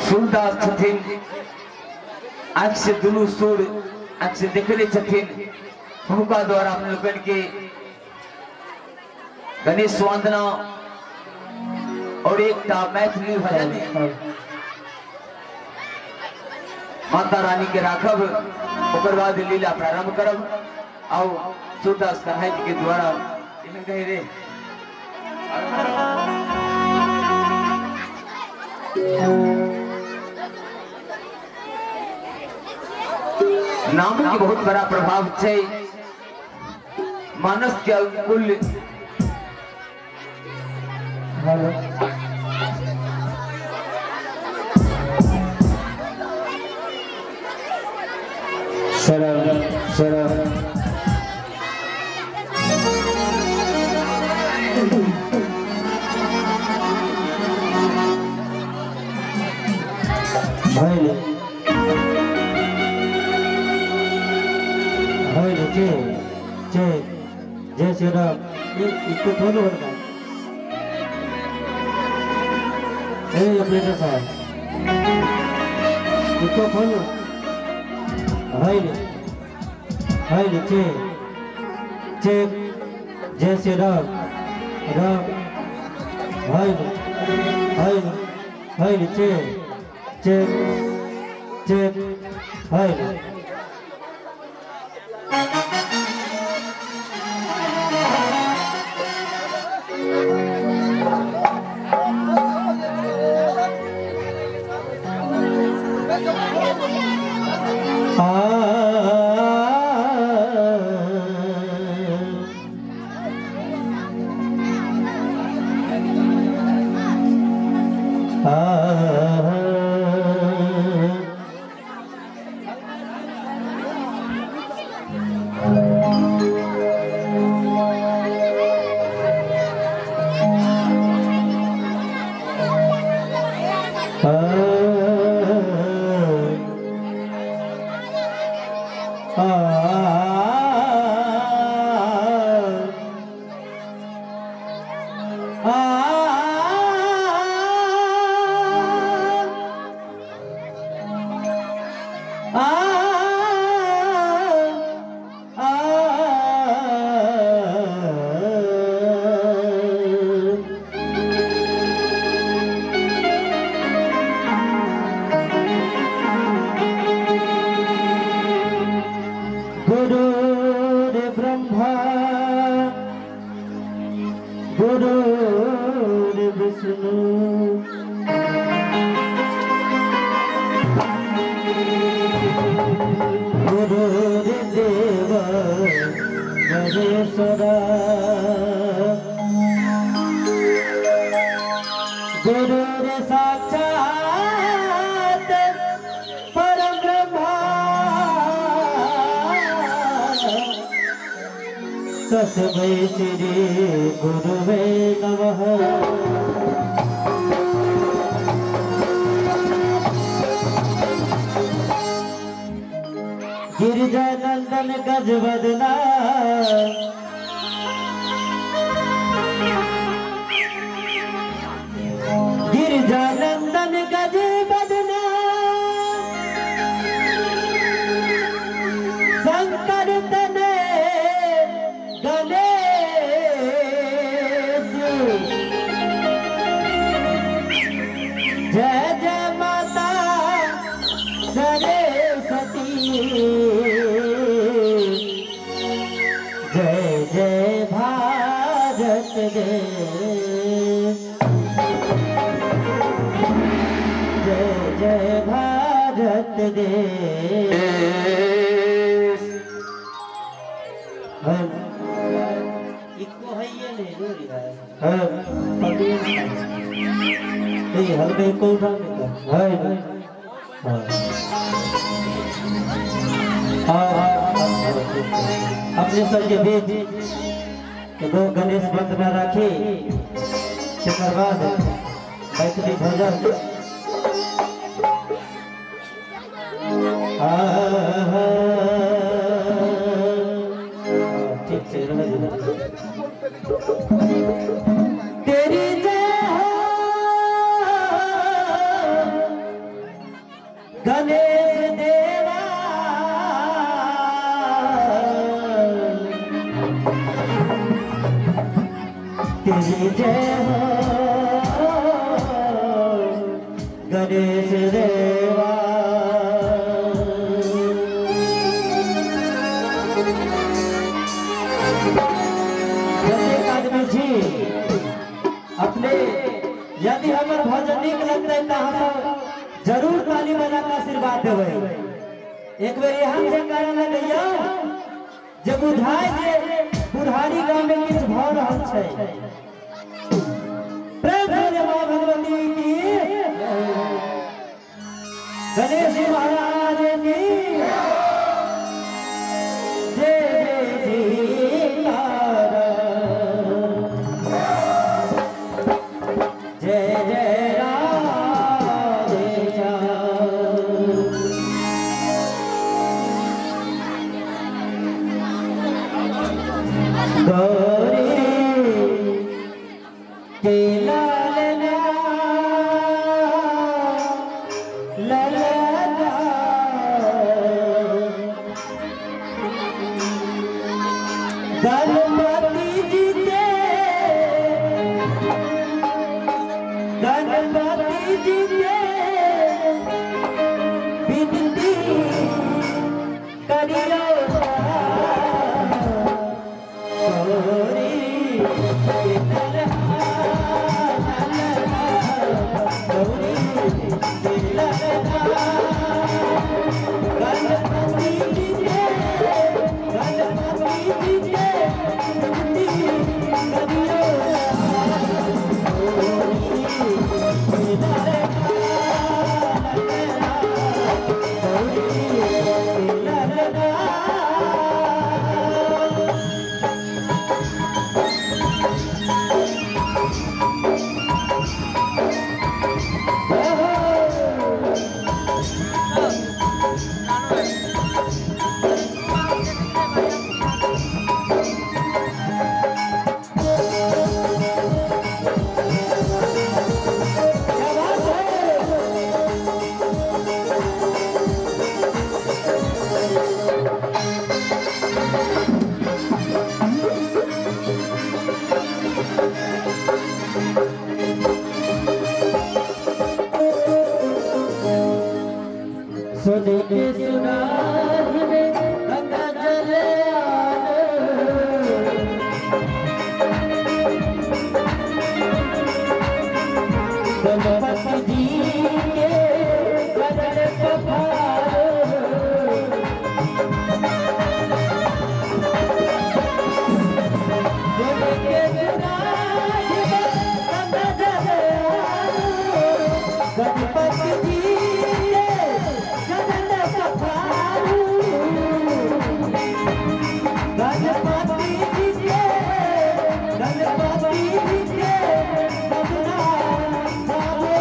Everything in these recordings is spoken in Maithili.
सूरदास छथिन, आँखि से दुनू सूर आँखि से देखने छथिन, हुनका द्वारा अपने लोकनि के गणेश वंदना और एकटा मैथिली भजन माता रानी के राखब, ओकर बाद लीला प्रारंभ करब। आओ सूरदास कन्हैया जी के द्वारा रे नाम के बहुत बड़ा प्रभाव छै मानस के अनुकूल। हेलो सरम सरम भइल भइल जय जय जय श्री राम। इको थोड़ी होगा ए ऑपरेटर साहब, इको खोलो। भइल भइल जय जय जय श्री राम राम। भइल भइल भइल जय जय जय भइल। आ आ गुरुर् ब्रह्मा गुरुर् विष्णु गुरुर्देव महेश्वरा गुरुर् साक्षात परम ब्रह्मा तस्मै श्री गुरुवे नमः। गिरिजानंदन गजवदना गिरिजानंदन गजवदना शंकर तने गणेश जय जय माता सरस्वती जय जय भारत देश जय जय भारत देश। इको है ये नहीं दूरी है हाँ पकड़िए नहीं हल्का इको उठा नहीं है हाँ हाँ अपने सबके बीच एगो गणेश वंदना राखी, तकर बाद मैथिली भजन। ठीक से तेरी जय हो गणेश देवा तेरी जय हो गणेश देवा। जतेक आदमी छी अपने, यदि हमर भजन नीक लगतै तऽ अहाँ सब जरूर ताली बजा के आशीर्वाद देबै। एक बेर एहन जयकारा लगैयौ जे बुझाय जे बुढ़ारी गांव में किछु भऽ रहल छै। प्रेम से बोलिए माँ भगवती की, गणेश जी महाराज की जय। जय सीताराम, जय जय राधे श्याम। गौरी के लालना ललना, गणपति जी के, गणपति जी के विनती करियो गौरी के ललना, गौरी के ललना, गणपति जी के, गणपति जी के विनती करियो गौरी के ललना, गौरी के ललना। जय हो। क्या बात है। सुन के सुनार में गंगा जल आन, गणपति जी के चरण पखार। सुन के सुनार में गंगा जल आन, गणपति जी के चरण पखार। गणपति जी के, गणपति जी के बंदना गावो।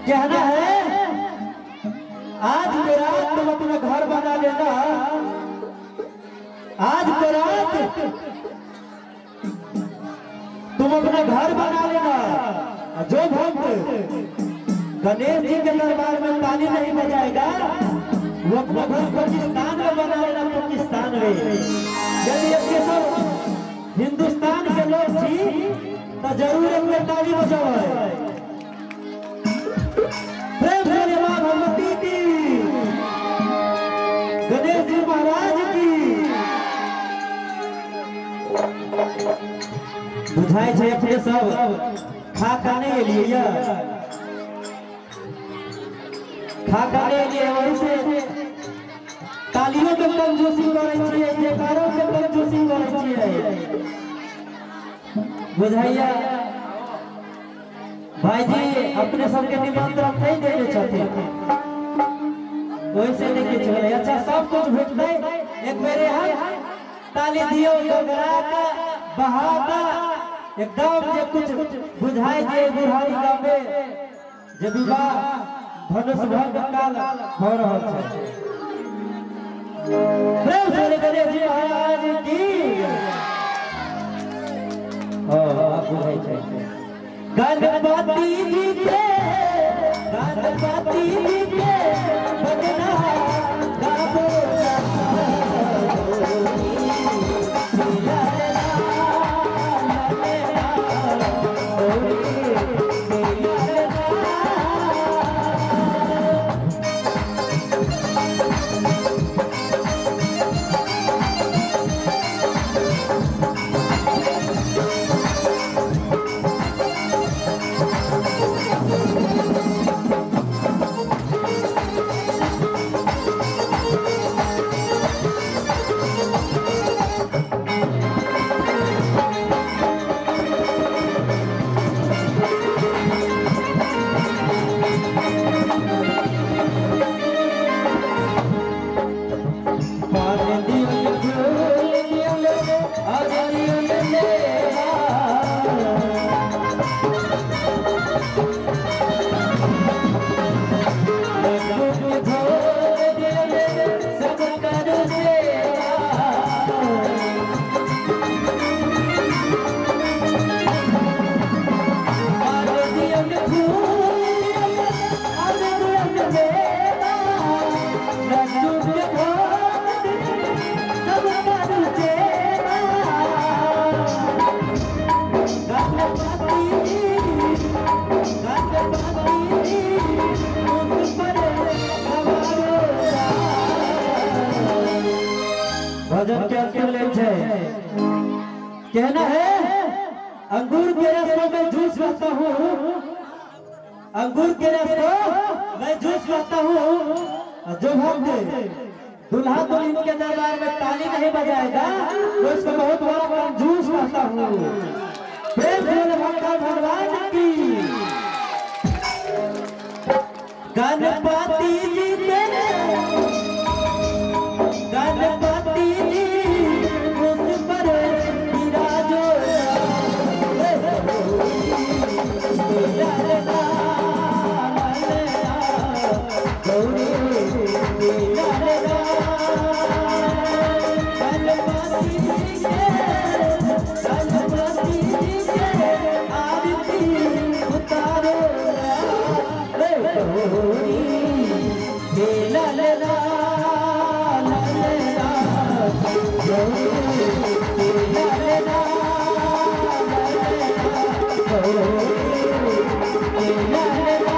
कहना है, आज के रात तुम अपना घर बना लेना। आज के रात तुम अपना घर बना लेना। जो भक्त गणेश जी के दरबार में ताली नहीं बजाएगा, वो अपना घर पाकिस्तान में बना लेना, पाकिस्तान में। यदि अपने सब हिंदुस्तान के लोग छी तो जरूर एक बेर ताली बजावे। प्रेम से बोलिए मां भगवती की, गणेश जी महाराज की। बुझाइ छै अपने सब खा खा नहीं एलियै या खा खा नहीं एलियै, वही से तालियों के कंजूसी करै छियै, जयकारों के कंजूसी करै छियै। बुझाइया भाईजी अपने सबके निमंत्रण नहीं देने छथिन, ओइसे नहीं किछु भेलै। अच्छा, सब कुछ भेटतै। एक बेर हम ताली दियौ गड़गड़ा के, बहा के एकदम, जे कुछ बुझाइ जे बुढ़ारी गाँव में जे विवाह धनुष भंग काल भऽ रहल छै। प्रेम से बोले गणेश जी महाराज की। हाँ, आब बुझाइ छै। गणपति जी के, गणपति जी के भजना गाबो पान दियल फूल दियल अर दियल मेवा। लड्डू के भोग दियल सब कर सेवा। पान दियल फूल दियल अर दियल मेवा। लड्डू के भोग दियल सब कर सेवा। गणपति जी, गणपति जी, उस पर सवारो। भजन के अंतिम लेख है। कहना है अंगूर के रस को मैं जूस कहता हूँ, अंगूर के रस को मैं जूस कहता हूँ। जो भक्त दुल्हा दुल्हन के दरबार में ताली नहीं बजाएगा वो इसको बहुत बड़ा कंजूस कहता हूँ। प्रेम से बोले भक्त भगवान की। गणपति जी के, गणपति जी उस पर विराजो। गौरी गणपति जी के, गणपति जी के आरती उतारो। गौरी ललना ललना गौरी ललना ललना गौरी ललना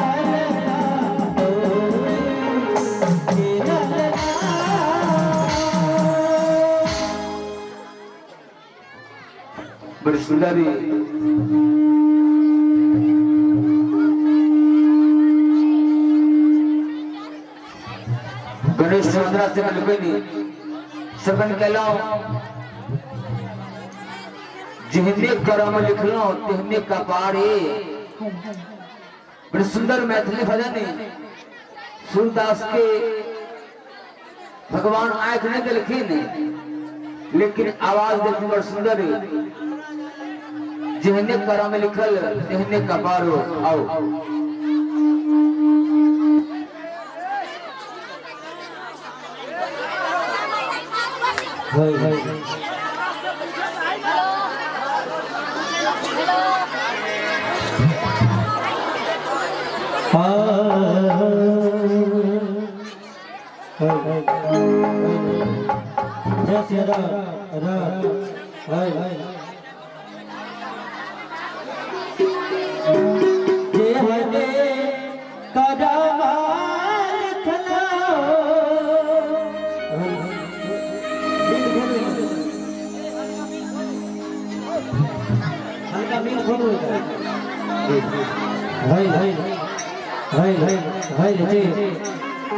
ललना गौरी ललना। बड़ी सुंदर गणेश वंदना से मिलकनी सबन कहलाओ जिहने करम लिखलो तिहने कपारे। बड़ी सुंदर मैथिली भजन सूरदास के भगवान आंख नहीं दिलखिन लेकिन आवाज देखी बड़ सुंदर। जिहने करम लिखल तिहने कपारो। आओ भाई भाई जय श्री राम राम। भाई जे हने कदमाल खला हल्का मील खोलो। भाई भाई भाई भाई भाई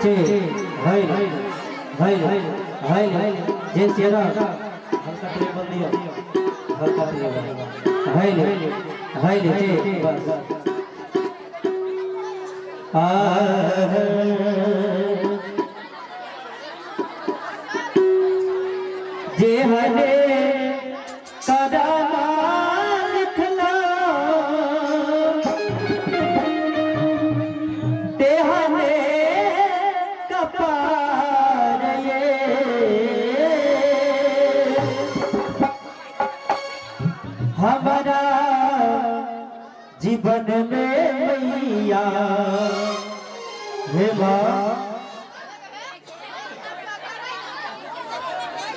चे चे भाई भाई भाई भाई जय श्री राम। हल्का ट्रेबल दिया, हल्का ट्रेबल। भाई भाई चे बस। आ जे हने कदमाल खला तेहने कपार ये हमारा जीवन में मैया। हे माँ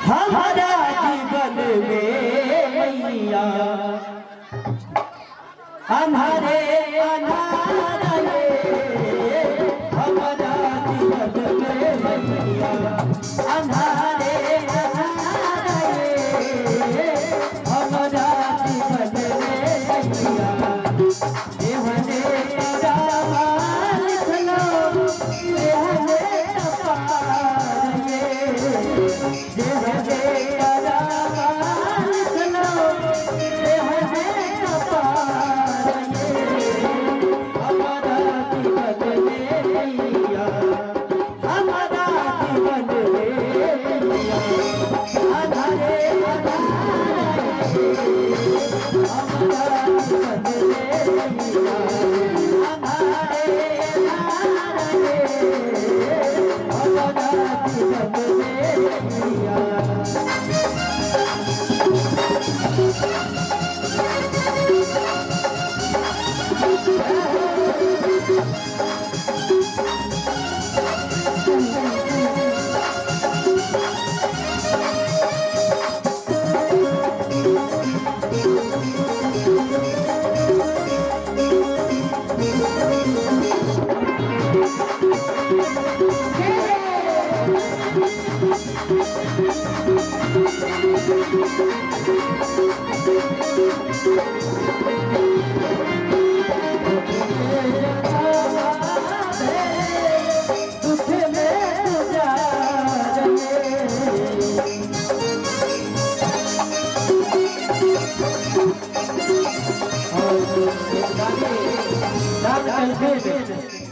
हमारा जीवन में मैया, अंधारे अंधारे हमारा जीवन में मैया, अंधारे अंधारे हमारा जीवन में मैया। देवने करावा लिखलो देहने कपार ये, देहने करावा लिखलो देहने कपार ये, हमारा जीवन में मैया, हमारा जीवन में मैया, अंधारे अंधारे हमारा जीवन में मैया, अंधारे अंधारे हमारा जीवन में मैया। दुख में गुजारे।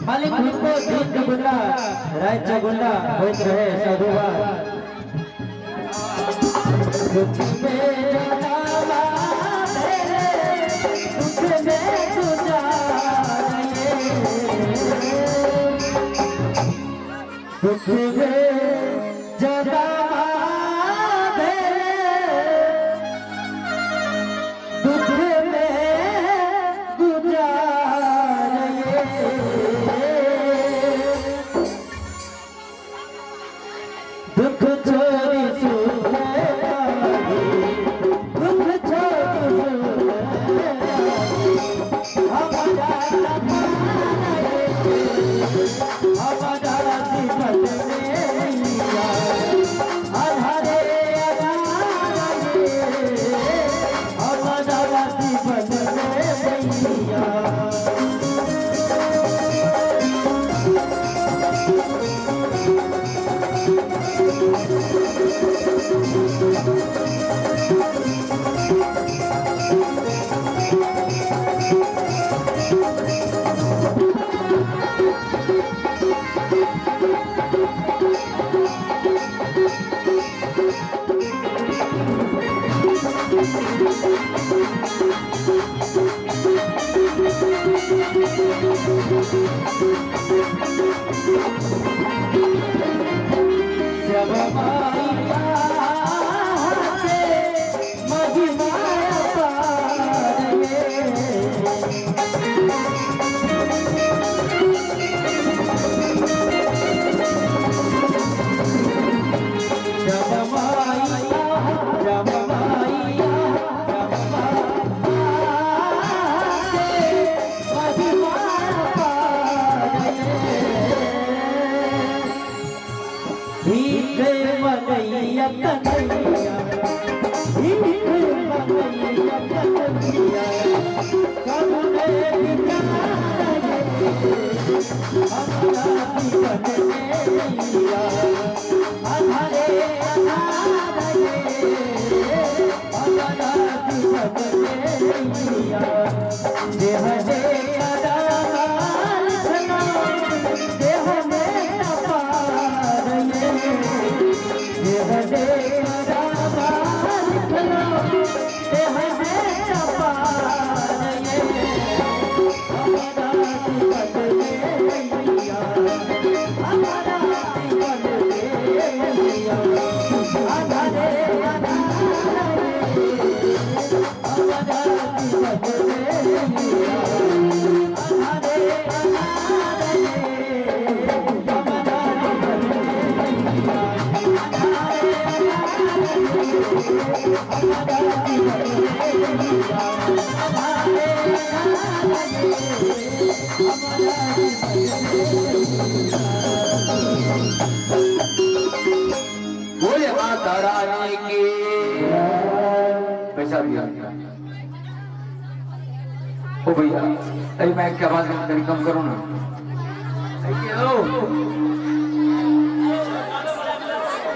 खाली खुद को दिन दुगुना रात चौगुना होइत रहे साधुवाद। दुख में जनावा तेरे, दुख में गुजारे, दुख में जनावा तेरे, दुख में गुजारे, दुख छोड़ी सुख पाई, दुख छोड़ी सुख हमारा हमारा जीवन में मैया, अंधारे अंधारे हमारा जीवन में मैया। जब माया से महिमा अपार ये, जब माया, जब माया, जब माया से महिमा अपार ये, भीख मनैया कन्हैया, भीख मनैया कन्हैया, करुणे विचार हमारा जीवन में मैया, अंधारे अंधारे हमारा जीवन में मैया। देह दे कदाल धनो, देह में अपार ये, देह दे कदाल धनो, देह में अपार ये, हमारा जीवन में मैया, हमारा जीवन में मैया, अंधारे अंधारे हमारा जीवन में मैया। बोले माता रानी की। पैसा दिया ओ भैया, अरे मैं क्या आवाज करी कम करो ना।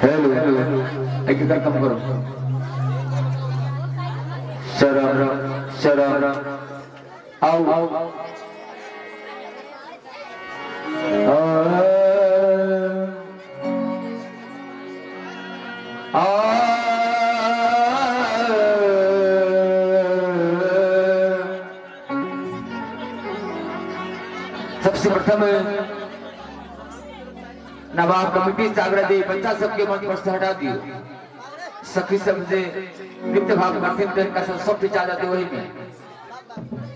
हेलो हेलो, एक कर कम करो। शरम शरम आओ आओ। सबसे प्रथम नवाब कमेटी से आग्रह दे बच्चा सबके मंच पर से हटा दियो। सखी सब से नित्य भाव करते हैं, का सब सब चा जाते वही में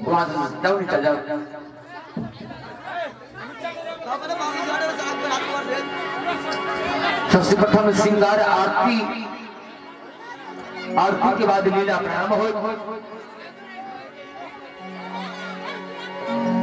वहां से डाउन चा जाओ। सबसे प्रथम श्रृंगार आरती, आरती के बाद लीला प्रारंभ हो।